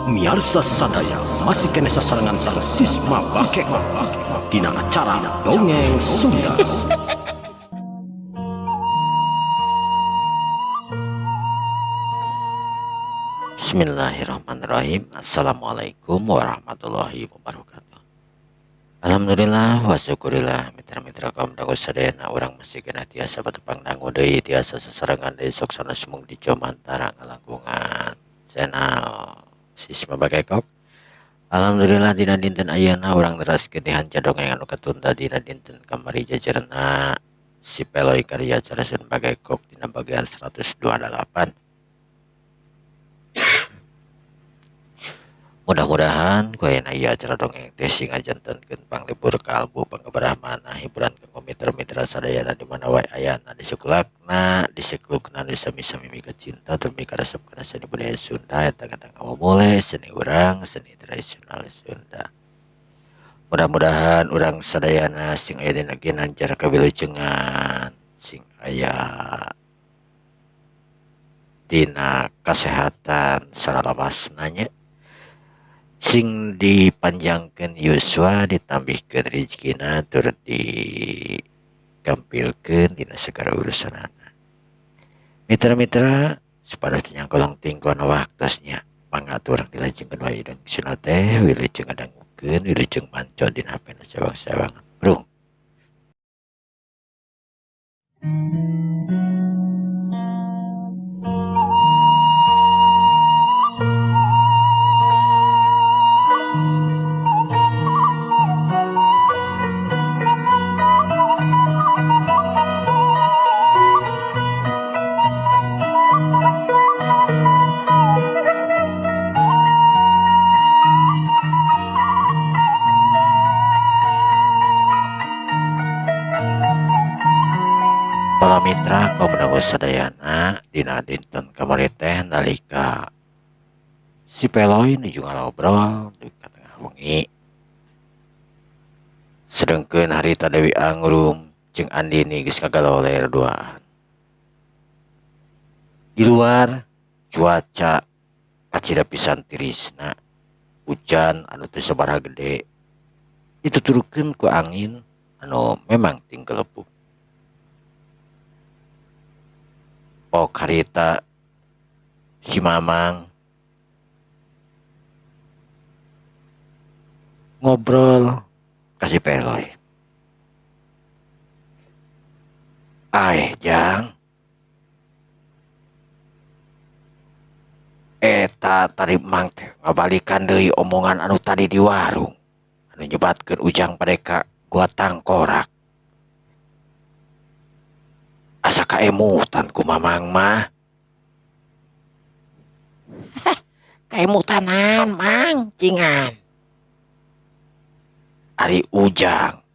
Miarsa sadaya masih keneh sasarengan sareng Sisma Bakek dina acara Dongeng Sunda. Bismillahirrahmanirrahim. Assalamualaikum warahmatullahi wabarakatuh. Alhamdulillah wa syukurillah mitra-mitra kaum dangu sadayana urang masih kena tiasa batepang dangu deui tiasa sasarengan deui sok sanes mung di Jomantara ngalangkungan channel Sisma Bagekok. Alhamdulillah dina dinten ayeuna urang teraskeun di hanca dongeng anu katunda dina dinten kamari jajarna si Peloy karya Carasun Bagekok dina bagian 128. Mudah-mudahan ku ayeuna ieu acara dongeng teh sing ngajantenkeun panglibur kalbu panggeberah manah hiburan kanggo mitra-mitra sadayana di mana wae ayana disuklakna diseklukna nu sami-sami mika cinta tur mika resep kana seni budaya Sunda eta ngamumule seni urang seni tradisional Sunda. Mudah-mudahan urang sadayana sing aya dina ginanjar kawilujengan sing aya dina kasehatan saralawasna nya. Sing dipanjangkeun yuswa ditambihkeun rezekina tur dikampilkeun dina segala urusanana. Mitra-mitra supados teu nyangkolong tingkona waktosnya mangga urang dilajengkeun wae dongeng Sunda teh wilujeng ngadangukeun wilujeng manco dina HP nu sewang-sewangan. Brung. Para mitra kaum dangu sadayana dina dinten kamari teh nalika si Peloy nuju ngalobrol di tengah wengi. Sedengkeun harita Dewi Angrum jeung Andini geus ngagaloler duaan. Di luar cuaca kacida pisan tirisna, hujan anu teu sabaraha gede dituturkeun ku angin anu memang tingkelepuk. Pok harita si Mamang ngobrol ka si Peloy. Aeh jang, eta tadi Mang teh ngabalikan deui omongan anu tadi di warung anu nyebatkeun Ujang padeka gua tangkorak. Asa kaemutan ku Mamang mah. Kaemutan naon Mang cingan? Ari Ujang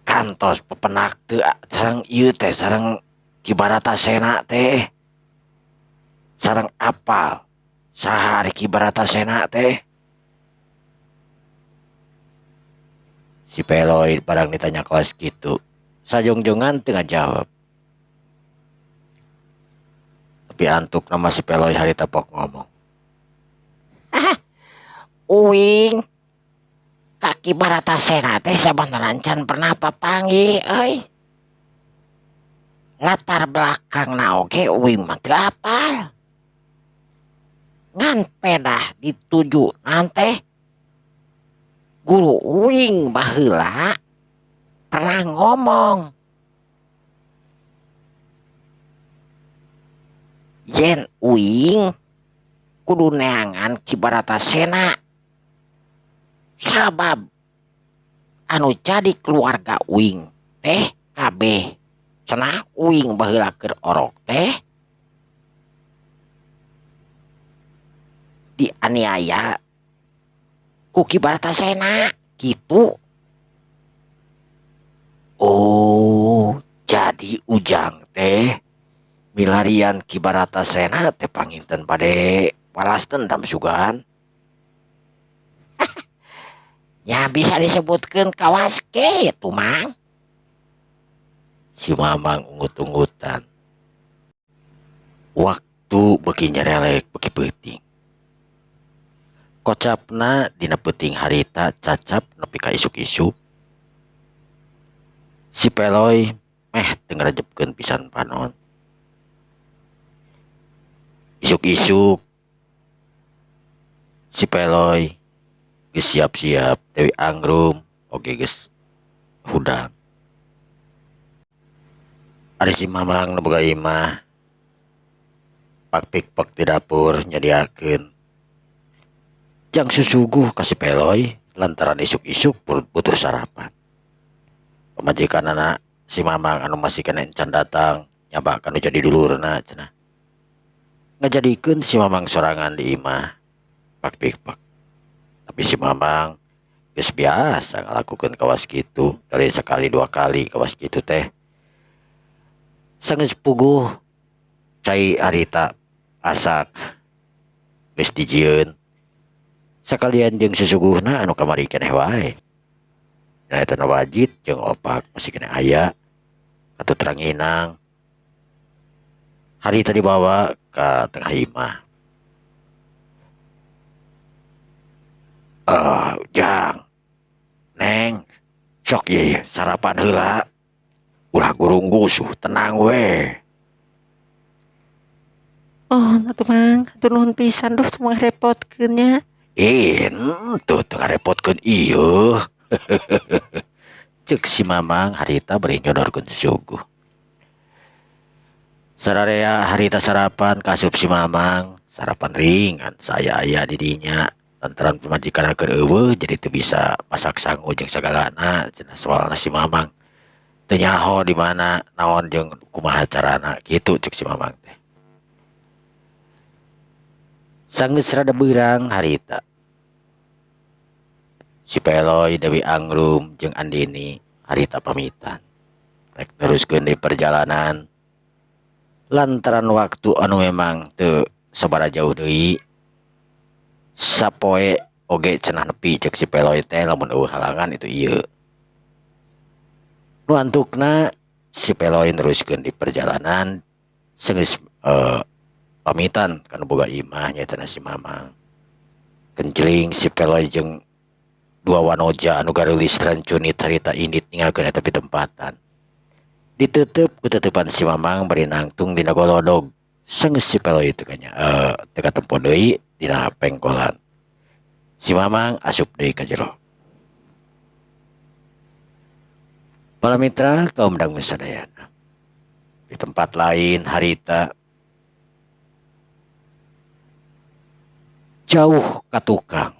kantos pepenak teu sareng ieu teh sareng Ki Baratasena teh. Sareng apal saha ari Ki Baratasena teh? Si Peloy barang ditanya kawas kitu sajongjongan teu ngajawab. Tapi antuk nama si Peloy harita pok ngomong. Uing ka Ki Baratasena teh sabenerna can pernah papanggih euy. Latar belakangna oge uing mah teu apal. Ngan pedah ditujunan teh guru uing baheula pernah ngomong yen uing kudu neangan Ki Baratasena sabab anu jadi keluarga uing teh kabeh cenah uing baheula keur orok teh dianiaya ku Ki Baratasena gitu. Oh, jadi Ujang teh milarian Ki Baratasena teh panginten bade balas dendam sugan. Ya bisa disebutkeun kawas kitu Mang. Si Mamang ungut-ungutan. Waktu Waktu beuki nyerelek beuki peuting. Kocapna dina peuting harita cacap nepi ka isuk-isuk. Si Peloy meh teu ngarejepkeun pisan panon. Isuk-isuk si Peloy geus siap-siap, Dewi Angrum oge geus hudang. Ari si Mamang nu boga imah pak-pik-pek di dapur nyadiakeun jang susuguh ka si Peloy lantaran isuk-isuk butuh sarapan. Pamajikanana si Mamang anu masih keneh encan datang nyaba ka nu jadi dulurna cenah. Ngajadikeun si Mamang sorangan di imah pak-pik-pek. Tapi si Mamang geus biasa ngalakukeun kawas kitu dari sekali dua kali kawas kitu teh. Sanggeus puguh cai harita asak geus dijieun sakalian jeung susuguhna anu kamari keneh wae. Nyaeta wajit jeung opak masih keneh aya katut ranginang. Harita dibawa ka tengah imah. Jang, Neng, sok ieu sarapan heula. Ulah gurung gusuh, tenang we. Oh, atuh Mang, hatur nuhun pisan duh teu ngarepotkeun nya. Ih, henteu teu ngarepotkeun ieu. Ceuk si Mamang harita bari nyodorkeun susuguh. Sararea harita sarapan kasup si Mamang, sarapan ringan saaya-aya di dinya. Lantaran pamajikanna keur eueuh jadi teu bisa masak sangu jeung sagalana cenah soalna si Mamang. Teu nyaho di mana naon jeung kumaha carana kitu ceuk si Mamang teh. Sanggeus rada beurang harita. Si Peloy, Dewi Angrum jeung Andini harita pamitan. Rek neruskeun di perjalanan. Lantaran waktu anu memang teu sabaraha jauh deui. Sapoe oge cenah nepi ceuk si Peloy teh lamun eueuh halangan itu ieu. Nu antukna si Peloy neruskeun di perjalanan sanggeus pamitan ka nu boga imah nyaeta si Mamang. Kenceling si Peloy jeung dua wanoja anu gareulis rancunit harita indit ninggalkeun eta pitempatan. Ditutup ku tutupan si Mamang bari nangtung dina golodog. Sanggeus si Peloy teu teu katempo deui dina pengkolan. Si Mamang asup deui ka jero. Para mitra kaum dangu sadayana. Di tempat lain harita jauh ka tukang.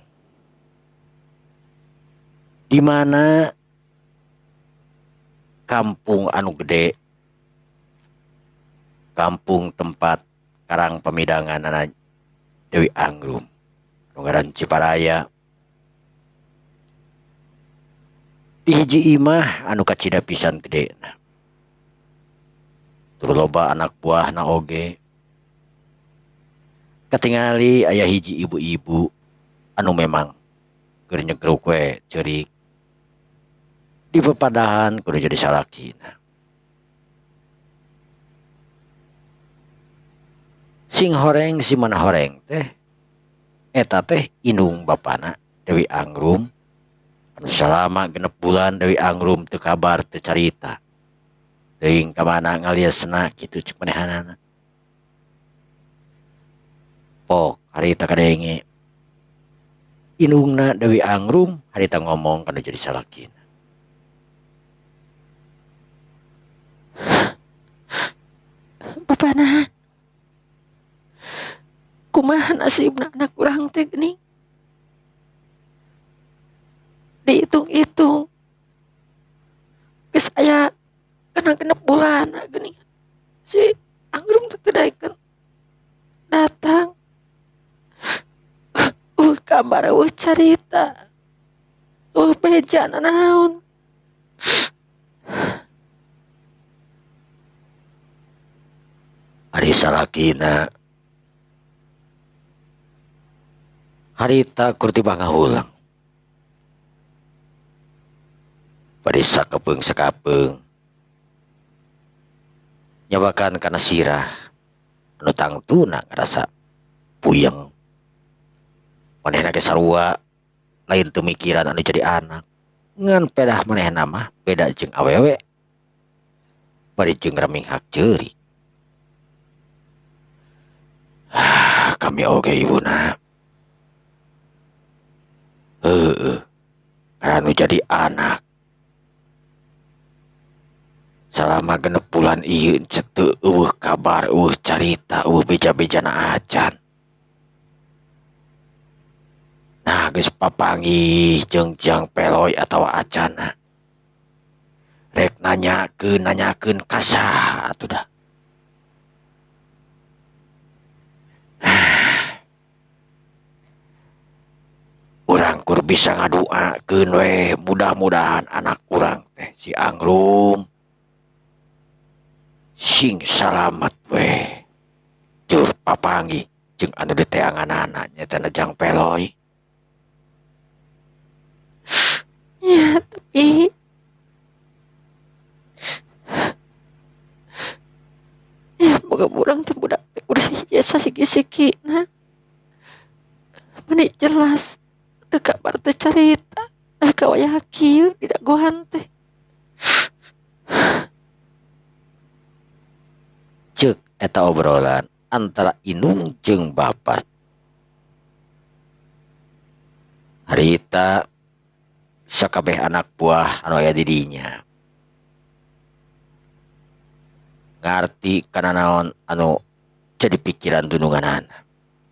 Di mana kampung anu gede, kampung tempat karang pemidangan Dewi Angrum, nu ngaran Ciparaya. Di hiji imah anu kacida pisan gedena. Tur loba anak buahna oge. Katingali aya hiji ibu-ibu anu memang keur nyegruk we ceurik. Di pepadahan kudu jadi salakina. Sing horeng si mana horeng teh eta teh indung bapana Dewi Angrum. Anu salama 6 bulan Dewi Angrum teu kabar teu carita. Teuing ka mana ngaliasna kitu ceuk manehanana. Pok harita kadenge. Indungna Dewi Angrum harita ngomong kana jadi salakina. Bapana, kumaha nasibna anak urang teh geuning? Dihitung-hitung geus aya kana 6 bulan geuning si Angrum teh teu daekeun datang. Kabar eueuh carita, eueuh beja nanaon. Ari salakina harita keur tibang ngahulang. Bari sakapeung sakapeung nyabakan kana sirah. Anu tangtuna ngarasa puyeng. Manehna ge sarua lain teu mikiran anu jadi anak. Ngan pedah manehna mah beda jeung awewe. Bari jeung reminghak ceurik. Kami oge ibuna. Heeh. Anu jadi anak. Salama 6 bulan ieu teu eueuh kabar, eueuh carita, eueuh beja-bejana acan. Nah geus papanggih jeung Jang Peloy atawa acana. Rek nanyakeun ka saha atuh dah. Urang kur bisa ngaduakeun we, mudah-mudahan anak urang teh si Angrum sing salamat we. Jur papanggih jeung anu diteanganana nyaeta Jang Peloy. Ya tapi ya boga urang teh budak teh udah jasa siki-siki nah. Meni jelas teu kabar teh carita nepi ka wayah kieu didagohan teh. Ceuk eta obrolan antara indung jeung bapak. Harita sakabeh anak buah anu aya di dinya ngarti kana naon anu jadi pikiran dununganana.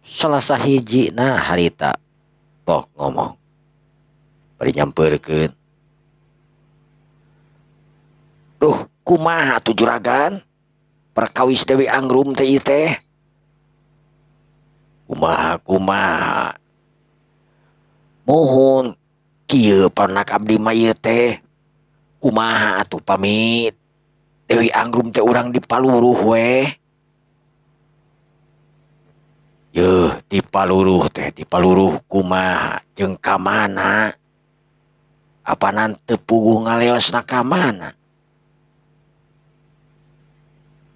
Salah sahijina harita pok ngomong bari nyampeurkeun. Duh, kumaha atuh juragan? Perkawis Dewi Angrum teh ieu teh. Kumaha kumaha. Muhun kieu panak abdi mah ieu teh. Kumaha atuh pamit. Dewi Angrum teh urang dipaluruh we. Yeuh, dipaluruh teh, dipaluruh kumaha jeung ka mana? Apanan teu puguh ngaleosna ka mana?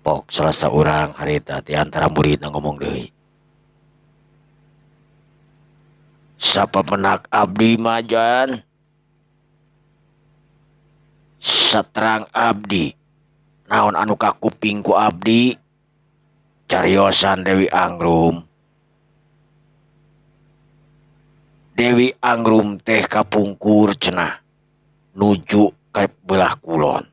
Pok salah saurang harita di antara muridna ngomong deui. Sapa menak abdi mah jan? Saterang abdi naon anu kakuping ku abdi cariosan Dewi Angrum. Dewi Angrum teh kapungkur cenah nuju ka belah kulon.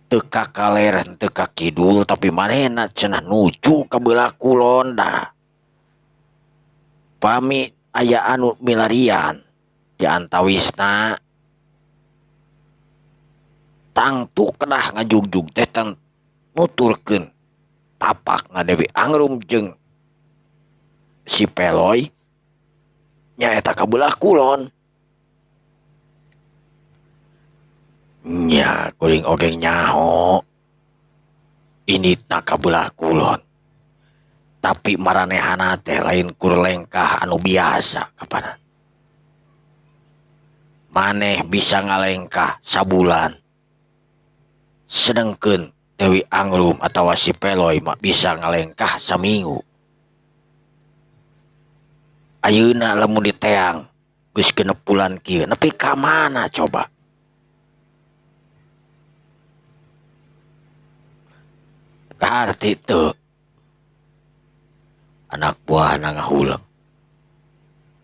Teu ka kaler teu ka kidul tapi manehna cenah nuju ka belah kulon dah. Pami aya anu milarian di antawisna tangtu kedah ngajugjug teh nuturkeun tapakna Dewi Angrum jeung si Peloy nyaeta ka belah kulon. Nya kuring oge nyaho inditna ka belah kulon. Tapi maranehana teh lain kur lengkah anu biasa kapanan. Maneh bisa ngalengkah sabulan. Sedengkeun Dewi Angrum atawa si Peloy mah bisa ngalengkah saminggu. Ayeuna lamun diteang geus 6 bulan kieu nepi ka mana coba? Kaharti teu. Anak buahna ngahuleng.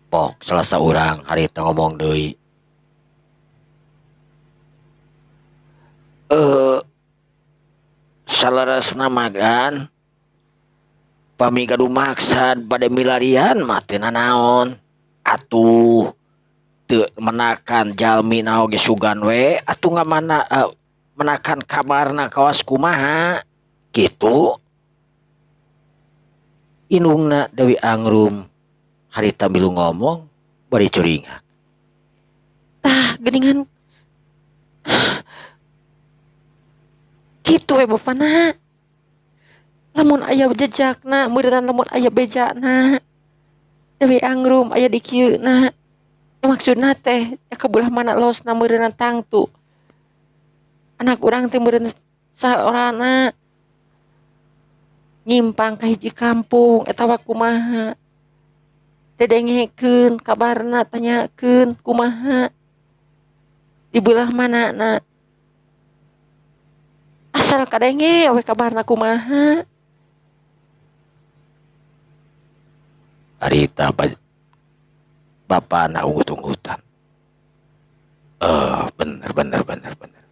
Pok salah saurang harita ngomong deui. Saleresna mah gan pami gaduh maksad bade milarian mah teu nanaon. Atuh teu menakan jalmi na oge sugan we atuh ngamana menakan kabarna kawas kumaha kitu. Indungna Dewi Angrum harita milu ngomong bari curingak. Tah geuningan kitu we bapana. Lamun aya jejakna meureunna lamun aya bejana Dewi Angrum aya di kieuna. Maksudna teh ya ka belah mana losna meureunna tangtu. Anak urang teh meureun saorana. Nyimpang ka hiji kampung eta kumaha. Dedengekeun kabarna tanyakeun kumaha. Di belah manana. Asal kadenge we kabarna kumaha. Harita bapana unggut-unggutan. Bener.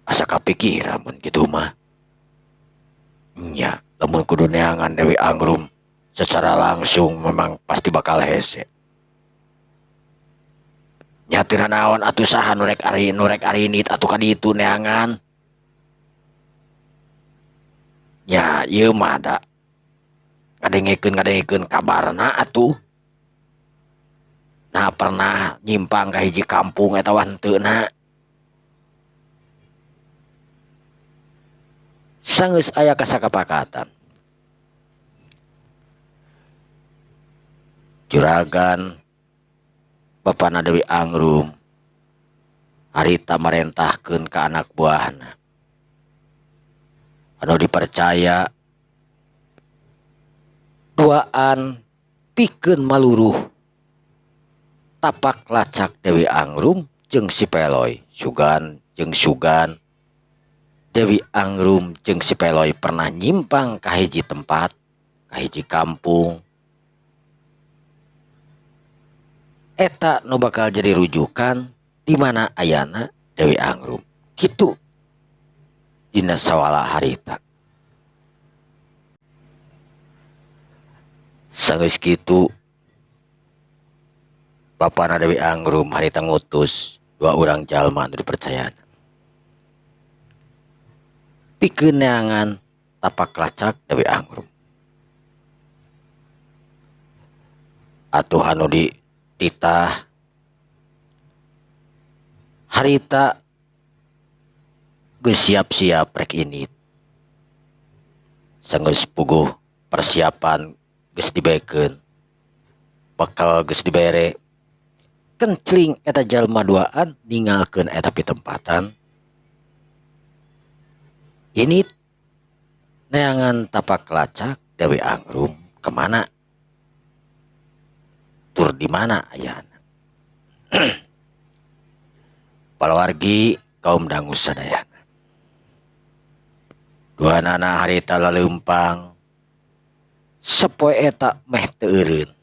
Asa kapikiran mun kitu mah. Nya, lamun kudu neangan Dewi Angrum secara langsung memang pasti bakal hese. Nya teu naon atuh saha nu rek arinit atuh ka ditu neangan. Nya ieu mah da ngadengekeun kabarna atuh. Nah pernah nyimpang ka hiji kampung eta wah henteu na. Sanggeus aya kasakapakatan. Juragan bapana Dewi Angrum harita marentahkeun ka anak buahna anu dipercaya duaan pikeun maluruh tapak lacak Dewi Angrum jeung si Peloy sugan jeung sugan. Dewi Angrum jeung si Peloy pernah nyimpang ka hiji tempat, ka hiji kampung. Eta nu bakal jadi rujukan di mana ayana Dewi Angrum. Kitu dina sawala harita. Sanggeus kitu bapana Dewi Angrum harita ngutus dua urang jalma anu dipercayana pikeun neangan tapak lacak Dewi Angrum. Atuh anu dititah harita geus siap-siap rek init. Sanggeus puguh persiapan geus dibekeun, bekal geus dibere. Kencling eta jalma duaan ninggalkeun eta pitempatan. Ini neangan tapak lacak Dewi Angrum kemana? Tur di mana ayana? Palawargi kaum dangu sadayana. Dua nana harita laleumpang sapoe eta meh teu eureun.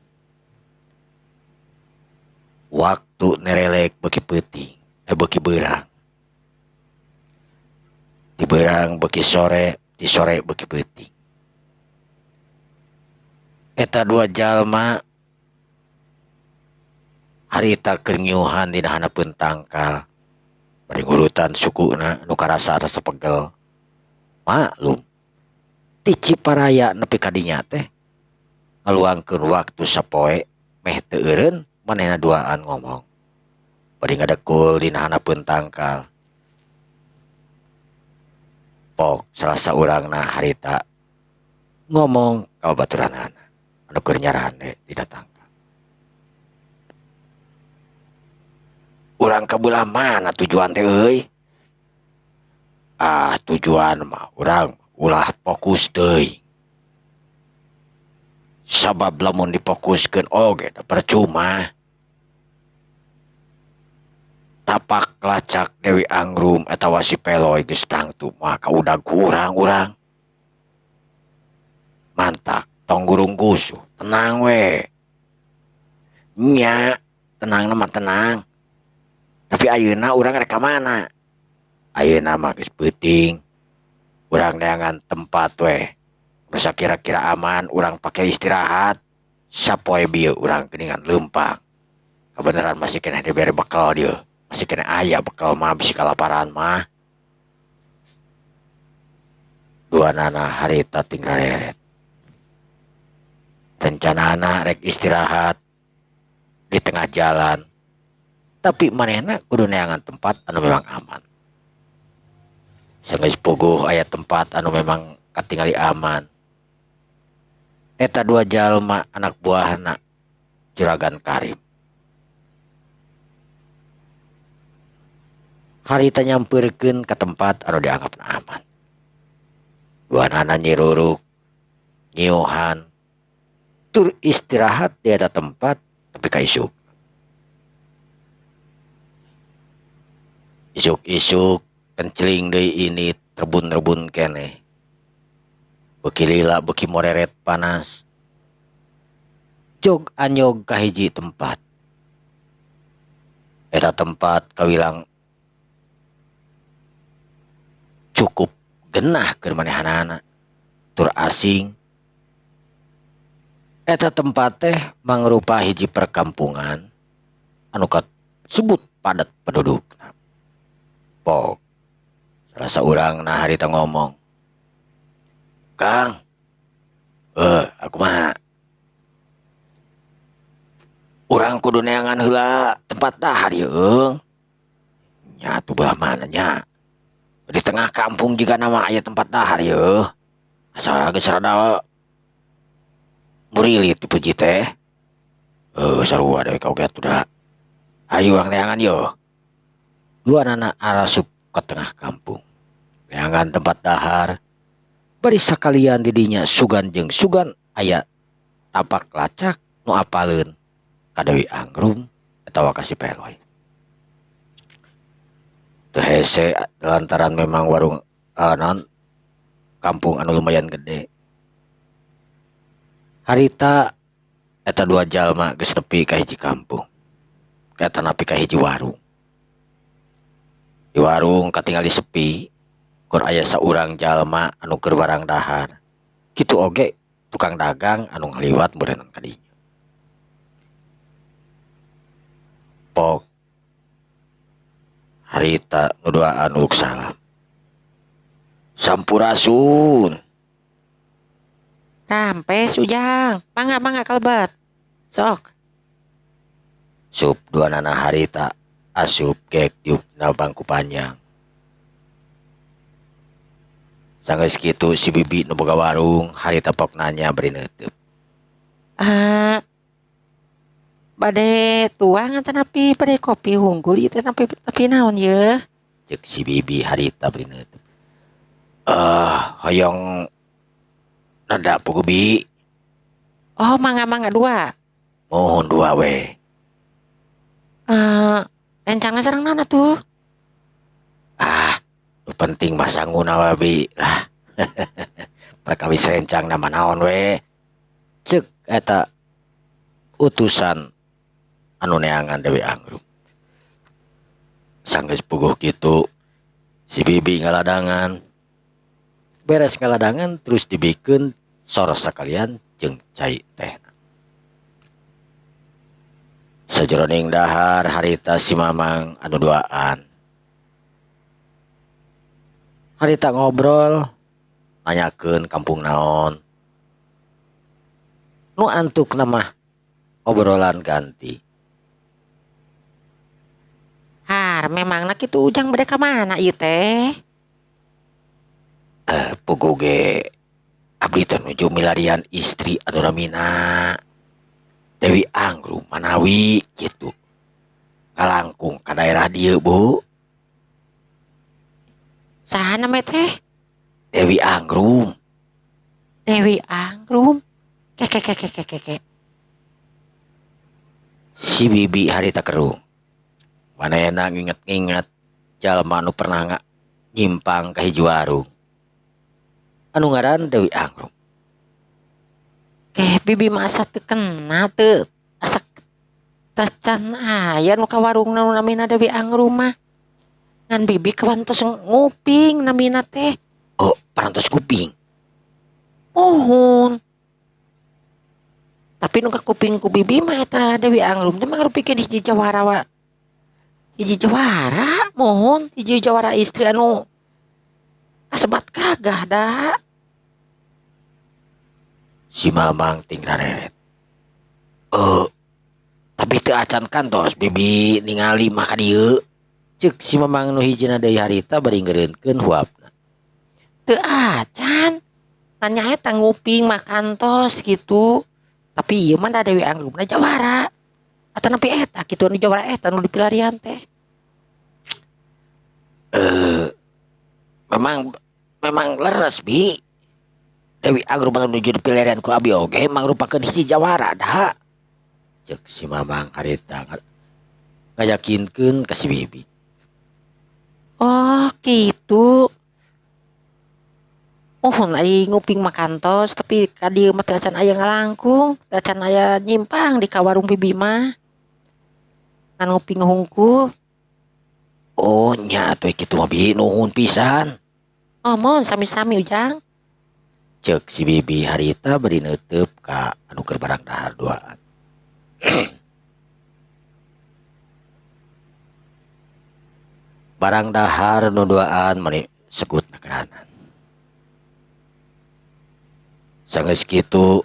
Waktu nerelek beuki peuting, beuki beurang. Di beurang beuki sore, di sore beuki peuting. Eta dua jalma harita keur ngiuhan dina handapeun tangkal. Bari ngurutan sukuna nu karasa rasa pegel. Maklum, ti Ciparaya nepi ka dinya teh ngaluangkeun waktu sapoe meh teu eureun manehna duaan ngomong. Bari ngadekul dina handapeun tangkal. Pok salah saurangna harita ngomong ka babaturanana anu keur nyarande dina tangkal. Urang ka belah mana tujuan teh euy? Ah, tujuan mah urang ulah fokus deui. Sabab lamun difokuskeun oge da percuma. Tapak lacak Dewi Angrum atawa si Peloy geus tangtu mah kaudag ku urang-urang. Mantak tong gurung gusuh, tenang we. Nya, tenang mah tenang. Tapi ayeuna urang rek ka mana? Ayeuna mah geus peuting. Urang neangan tempat we. Rusak kira-kira aman, urang pake istirahat. Sapoe bieu urang geuningan leumpang. Kabeneran masih keneh dibere bekal dieu. Masih keneh aya bekal mah bisi kalaparan mah. Dua nana harita tinggal reret. Rencanana rek istirahat di tengah jalan. Tapi manehna kudu neangan tempat anu memang aman. Sanggeus puguh aya tempat anu memang katingali aman. Eta dua jalma anak buahna Juragan Karim. Harita nyampeurkeun ka tempat anu dianggapna aman. Dua nana nyiruruk Ngiuhan tur istirahat di eta tempat tepi ka isuk. Isuk-isuk kenceling deui ini rebun-rebun keneh. Beuki lila beuki moreret panas. Jog anyog ka hiji tempat. Eta tempat kawilang cukup genah keur manehanana tur asing. Eta tempat teh mangrupa hiji perkampungan anu kasebut padat pendudukna. Pok salah saurangna harita ngomong, "Kang, aku mah urang kudu neangan heula tempat dahar yeung." Nya atuh belah mana nya? Di tengah kampung juga nama aya tempat dahar yeuh. Asa geus rada murilit dipuji teh. Sarua deui ka oge atuh da. Hayu urang neangan yeuh. Dua nana arasup ke tengah kampung. Neangan tempat dahar. Bari sakalian didinya sugan jeung sugan aya tapak lacak nu apaleun ka Dewi Angrum atawa ka si Peloy. Teu hese lantaran memang warung naon kampung anu lumayan gede. Harita eta dua jalma geus nepi ka hiji kampung. Eta nepi ka hiji warung. Di warung katingali sepi, kur aya saurang jalma anu keur barang dahar. Kitu oge tukang dagang anu ngaliwat meureunnan ka dinya. Pok harita nu duaan uluk salam. Sampurasun. Rampes Ujang, mangga mangga kalbat. Sok. Sup dua nana harita asup gek diupna bangku panjang. Sanggeus kitu si bibi nu boga warung harita pok nanya bari neuteub. Bade tuang atanapi bade kopi hunggul ieu teh tapi naon yeuh? Ceuk si bibi harita bari neuteub. Hoyong rada puguh bi. Oh, mangga-mangga dua. Mohon dua we. Rencana sareng naon atuh? Ah, nu penting mah sanguna we bi lah. Perkawis rencang nama naon we. Ceuk eta utusan anu neangan Dewi Angrum. Sanggeus puguh kitu si bibi ngaladangan. Beres ngaladangan terus dibikeun soros sakalian jeung cai teh. Sajeroning dahar harita si Mamang anu duaan. Harita ngobrol nanyakeun kampung naon. Nu antukna mah obrolan ganti. Har, memangna kitu Ujang bade ka mana ieu teh? Puguh ge abdi teh nuju milarian istri anu ramina Dewi Angrum manawi kitu. Ngalangkung ka daerah dieu, Bu. Saha name teh? Dewi Angrum. Dewi Angrum. Ke ke ke ke ke ke. Si bibi harita kerung. Manehna nginget-nginget jalma anu pernah nyimpang ka hiji warung. Anu ngaran Dewi Angrum. Keh bibi mah asa teu kena teu. Asa tacan aya nu ka warungna nu namina Dewi Angrum mah. Ngan bibi kawantos nguping namina teh. Oh, parantos kuping. Muhun. Tapi nu kakuping ku bibi mah eta Dewi Angrum teh mangrupikeun hiji jawara wa. Hiji jawara, muhun hiji jawara istri anu kasebat gagah da. Si Mamang ting rareret. Tapi teu acan kantos bibi ningali mah ka dieu. Ceuk si Mamang nu hijina deui harita bari ngeureunkeun huapna. Teu acan. Nanya eta nguping mah kantos gitu. Tapi ieu mah da Dewi Angrumna jawara. Atanapi eta kitu anu jawara eta nu dipilarian teh. Memang leres bi. Dewi Angrum anu nuju dipilarian ku abi oge mangrupakeun hiji jawara da. Cek si Mamang harita ngayakinkeun ka si Bibi. Oh kitu. Muhun ari nguping mah kantos tapi ka dieu mah teu acan aya ngalangkung, teu acan aya nyimpang di ka warung Bibi mah. Ngan nguping hungkul. Oh nya atuh kitu mah Bi, nuhun pisan. Oh mun sami-sami Ujang. Cek si Bibi harita bari neuteup ka anu keur barang dahar duaan. Barang dahar nu duaan mani sekut nakeranan. Sanggeus kitu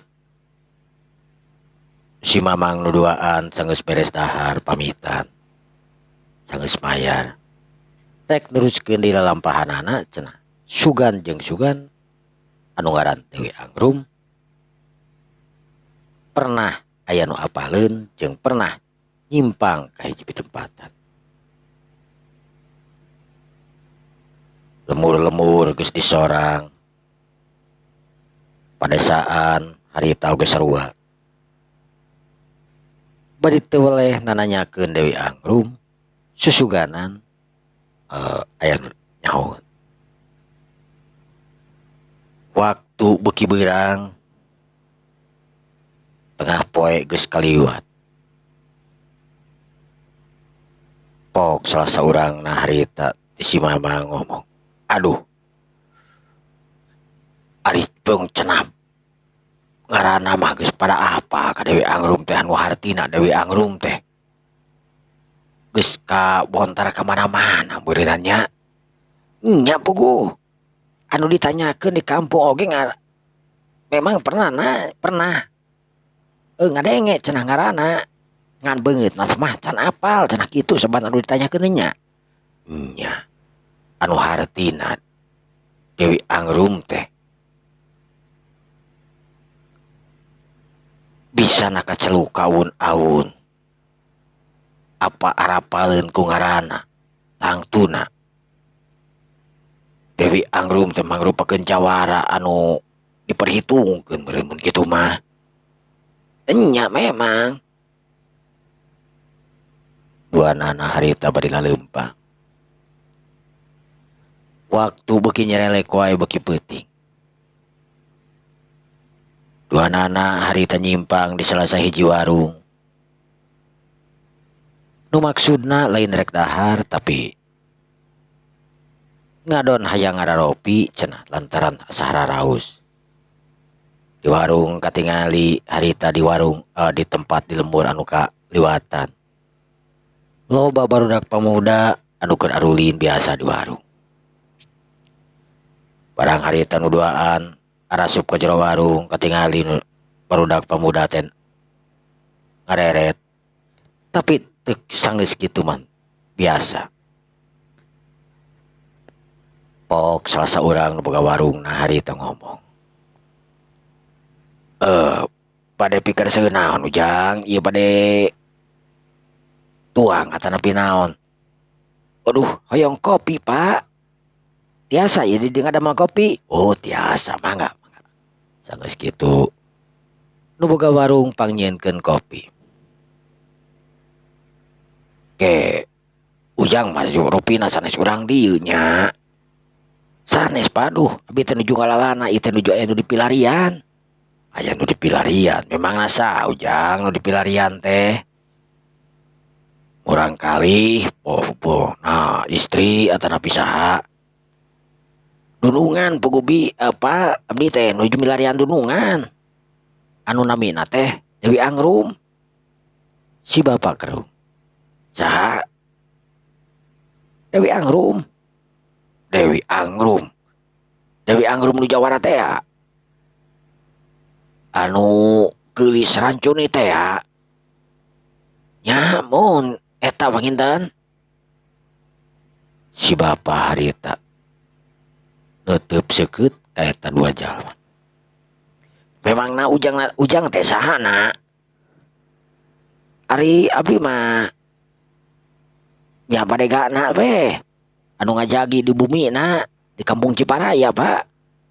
si Mamang nu duaan sanggeus beres dahar pamitan. Sanggeus mayar. Rek neruskeun di lalampahanana cenah. Sugan jeung sugan anu ngaran Dewi Angrum pernah aya nu apaleun jeung pernah nyimpang ka hiji pitempatan. Lemur-lemur geus disorang. Padesaan harita oge sarua. Bari teu weleh nananyakeun Dewi Angrum susuganan aya nu nyahoeun. Waktu beuki beurang tengah poe geus kaliwat. Pok salah saurangna harita si Mamang ngomong, "Aduh, ari beung cenah ngaranna mah geus pada apa ka Dewi Angrum teh anu hartina Dewi Angrum teh geus kabontar ka mana-mana beureunan nya." Nya puguh anu ditanyakeun di kampung oge memang pernah na, pernah ngadenge cenah ngaranna ngan beungeutna mah can apal cenah kitu saban anu ditanyakeun nya. Nya anu hartina Dewi Angrum teh bisa nakaceluk kaun-aun apa arapaleun ku ngaranna tangtuna Dewi Angrum teh mangrupakeun jawara anu diperhitungkeun meureun mun kitu mah. Enya memang duanana harita bari laleumpang. Waktu beuki nyerelek wae beuki peuting. Duanana harita nyimpang di salah sahiji warung. Nu maksudna lain rek dahar tapi ngadon hayang ngararopi cenah lantaran asa haraus. Di warung katingali harita di warung di tempat di lembur anu kaliwatan. Loba barudak pamuda anu keur arulin biasa di warung. Barang harita nu duaan arasup ka jero warung katingali barudak pamuda teh ngareret. Tapi teu sanggeus kitu mah biasa. Pok salah saurang nu boga warung nah harita ngomong. Bade pikir seueur naon Ujang, ieu bade tuang atanapi naon. Aduh, hoyong kopi, Pak. Tiasa ieu di dieu ngadamel kopi? Oh, tiasa, mangga, mangga. Sanggeus kitu nu boga warung pangnyieunkeun kopi. Ke Ujang mah rupina sanes urang dieu nya. Sanes paduh, abi teh nuju ngalalana, ieu teh nuju aya nu dipilarian. Aya nu dipilarian, memangna saha Ujang nu dipilarian teh? Murang kalih po nah istri atanapi saha. Dunungan puguh bi apa abdi teh nuju milarian dunungan. Anu namina teh Dewi Angrum. Si bapak kerung. Saha? Dewi Angrum. Dewi Angrum. Dewi Angrum nu jawara teh ya. Anu geulis rancuni teh ya. Nya mun eta panginten. Si bapak harita neuteub seukeut ka eta dua jalma. Memangna Ujang teh saha na? Ari abdi mah nya badegana we anu ngajagi di bumi na di kampung Ciparaya, Pak.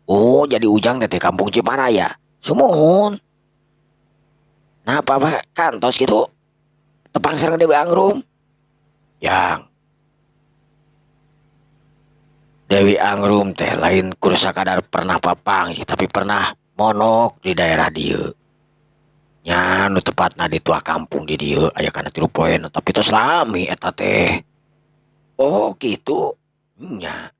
Oh, jadi Ujang teh di kampung Ciparaya. Sumuhun. Nah, apa kantos gitu? Tepang sareng Dewi Angrum. Yang Dewi Angrum teh lain kur sakadar pernah papanggih, tapi pernah monok di daerah dieu. Nya, nu tepatna di tua kampung di dieu aya kana 3 poe, tapi tos lami eta teh. Oh, gitu. Nya.